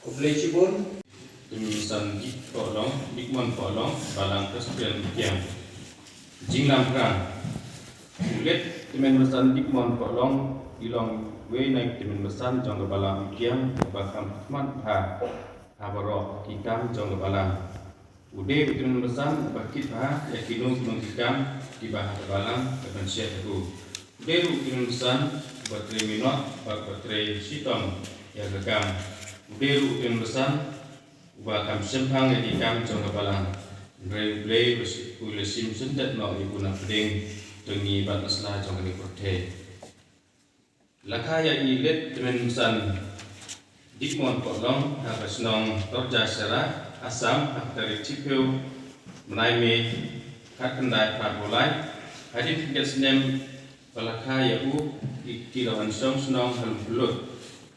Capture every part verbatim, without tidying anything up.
Khublei shibun. Tymmen Basan Dik Pohlong, Dikmon Pohlong, Balang Presbyterian Umkiang. Jinglam krang. U Late Tymmen Basan Dikmon Pohlong i long uwei na ki tymmen basan jong ka Balang Umkiang ba kham khmat bha ha baroh ki kam jong ka Balang. U dei u tymmen basan uba kit bha ïa kino kino ki kam kiba ha ka Balang ka pynshet ha u. U dei ruh u tymmen basan uba trei minot bad uba trei shitom ïa ka kam. U dei ruh u tymmen basan uba kham shemphang ïa ki kam jong ka Balang. Hynrei U Blei u la shim, u la shim shyndet noh ïa u na pdeng, to ngi bad na sla jong kane ka pyrthei. La kha ïa i Late Tymmen Basan Dikmon Pohlong ha ka shnong Torjashera, Assam, ha ka tarik shiphew bnai May, khatkhyndai phra phew lai. Hadien khyndiat snem ba la kha ïa u, ki, ki la wan shong shnong ha Lyngphlud.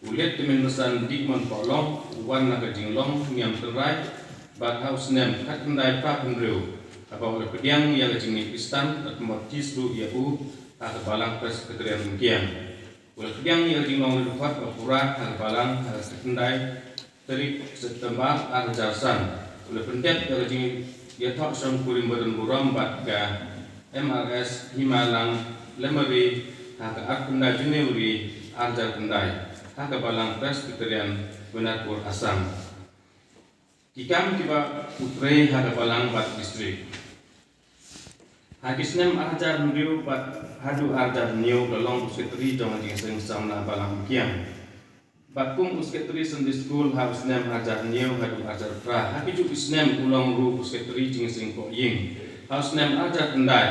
U Late Tymmen Basan Dikmon Pohlong u wan na ka jinglong niam tynrai bad ha u snem khatkhyndai phra phew hynriew, haba u la pdiang ïa ka jingngeit Khristan, la pynbaptis ruh ïa u ha ka Balang Presbyterian Umkiang. U la pdiang ïa ka jinglong rit dkhot ba pura ha ka Balang ha ka khatkhyndai tarik September ar hajar san. U la pyndep ïa ka jingïathoh shongkurim ba don burom bad ka M R S Hima Langlemari ha ka arphew khyndai January ar hajar khyndai ha ka Balang Presbyterian Wenatpur, Assam. Ki kam kiba u trei ha ka Balang bad district. Ha ki snem ar hajar hynriew bad haduh ar hajar hynñiew u la long u sekretari jong ka Jingïaseng Samla Balang Umkiang. Bad kum u sekretari Sunday School ha u snem ar hajar hynñiew haduh ar hajar phra. Ha ki juh ki snem u long ruh u sekretari Jingïaseng Pohïing. Ha u snem ar hajar khyndai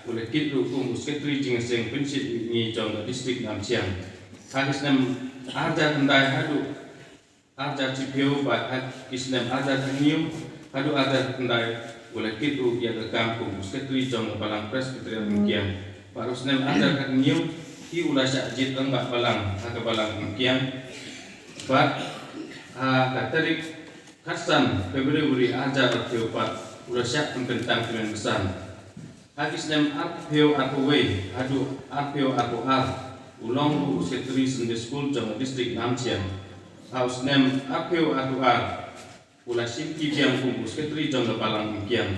u la kit ruh kum u sekretari Jingïaseng Pynshit Mihngi jong ka district Namchiang. Ha ki snem ar hajar khyndai haduh ar hajar shiphew bad ha ki snem ar hajar hynñiew haduh ar hajar khyndai u la kit ruh ïa ka kam kum u sekretari jong ka Balang Presbyterian Umkiang. Bad ha u snem ar hajar hynñiew hi u la shah jied rangbah balang ha ka Balang Umkiang. Bad ha ka tarik khatsan February ar hajar arphew pat u la shah pynkyntang tymmen basan. Ha ki snem arphew arphew wei haduh arphew arphew ar u long ruh u sekretari Sunday School jong ka district Namchiang. Ha u snem arphew arphew ar u la shim ki biang kum u sekretari jong ka Balang Umkiang.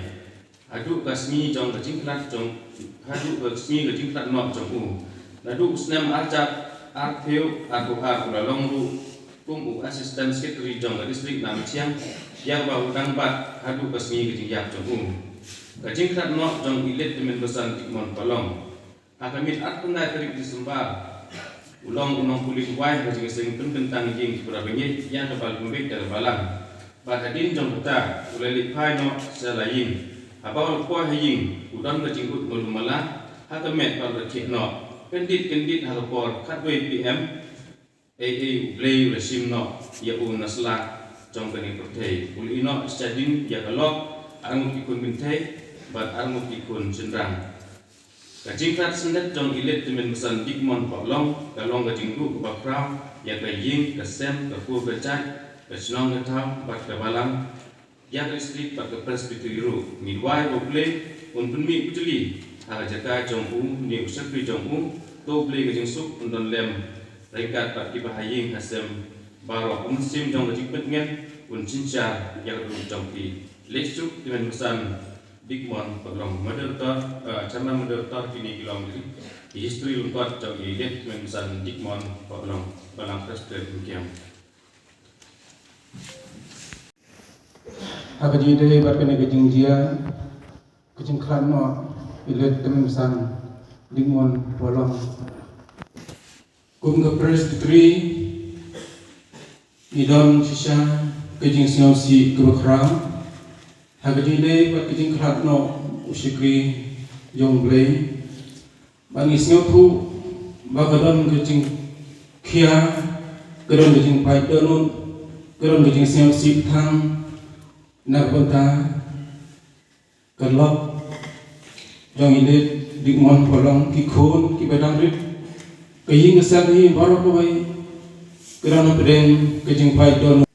Haduh ka sngi jong ka jingkhlad jong, haduh ka sngi ka jingkhlad noh jong u. Naduh u snem ar hajar arphew arphew ar u la long ruh kum u assistant secretary jong ka district Namchiang, ïa kaba u dang bat haduh ka sngi ka jingïap jong u. Ka jingkhlad noh jong i Late Tymmen Basan Dikmon Pohlong. Ha ka miet arphew khyndai tarik December u long u nongpule uwei ha ka jingïaseng pynkyntang ïing ki para bangeit ïa kaba la pynbeit da ka balang. Bad hadien jong kata u la leit phai noh sha la ïing. Haba u la poi ha ïing u don ka jingud malu mala ha ka met bad u la thiah noh. Kyndit kyndit ha ka por khatwei P M, ei ei U Blei u la shim noh ïa u na sla jong kane ka pyrthei. U la ïeh noh shadien ïa ka lok, arngut ki khun kynthei bad arngut ki khun shynrang. Ka jingkhlad syndet jong i Late Tymmen Basan Dikmon Pohlong ka long ka jingduh kaba khraw ïa ka ïing, ka sem, ka kur ka jait, ka shnong ka thaw, bad ka balang, ïa ka district bad ka presbytery ruh. Ngi duwai ba U Blei un pynmih bujli ha ka jaka jong u ne u shakri jong u. To U Blei ka jingsuk un don lem ryngkat bad kiba ha ïing ha sem baroh. U Mynsiem jong ka jingpyntngen un synshar ïa ka dur jong phi. Leit suk, Kmen Basan Dikmon Patlong, moderator, eh, chairman moderator. Kine ki long ki history lyngkot jong i leit Kmen Basan Dikmon Patlong, Balang Presbyterian Umkiang. Ha ka jingïadei bad kane ka jingjia, ka jingkhlad noh ïa i leit Kmen Basan Dikmon Patlong, kum ka presbytery, ngi don shisha ka jingsngewsih kaba khraw ha ka jingïadei bad ka jingkhlad noh u shakri jong U Blei. Ba ngi sngewthuh ba ka don ka jingkhia, ka don ka jingpait dohnud, ka don ka jingsngewsih thang na ka bynta ka lok jong i leit Dikmon Patlong, ki khun kiba dang rit, ka ïing ka sem hi baroh kawei ka don hapdeng ka jingpait dohnud.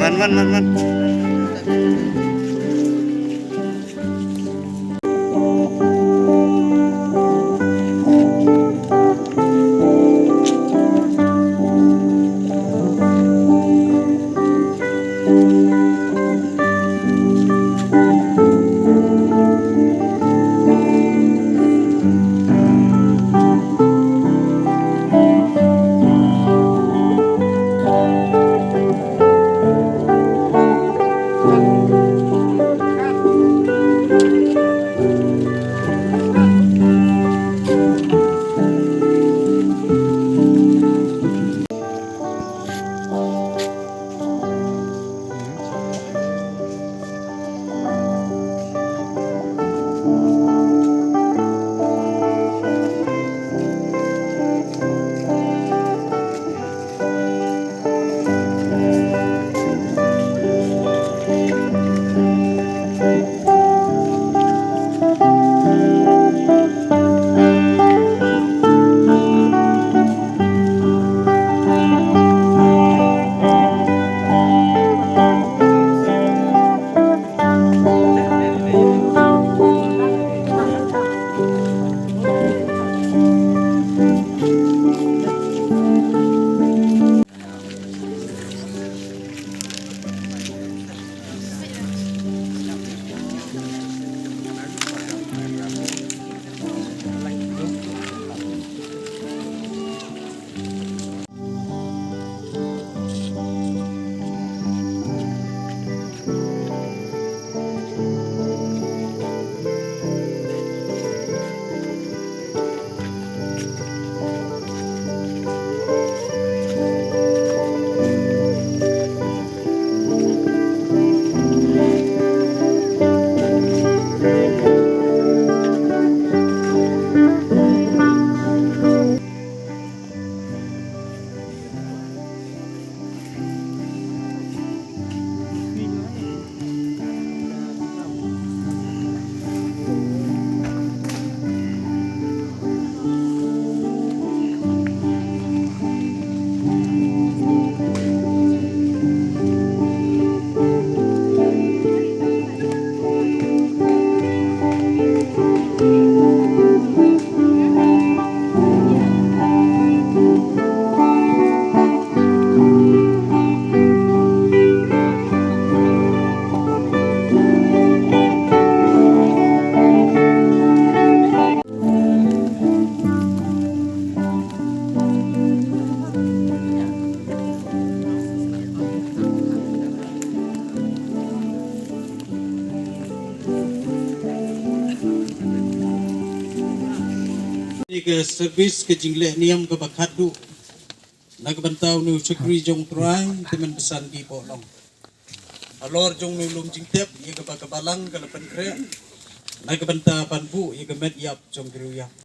Wan, wan, wan, wan. Ïa ka service ka jingleh niam kaba khatduh na ka bynta une u shakri jong U Trai, te men pynsan ki poh long. Halor jong une u lum jingtep, ïa kaba ka balang ka la pynkhreh na ka bynta ban buh ïa ka met ïap jong ki riewïap.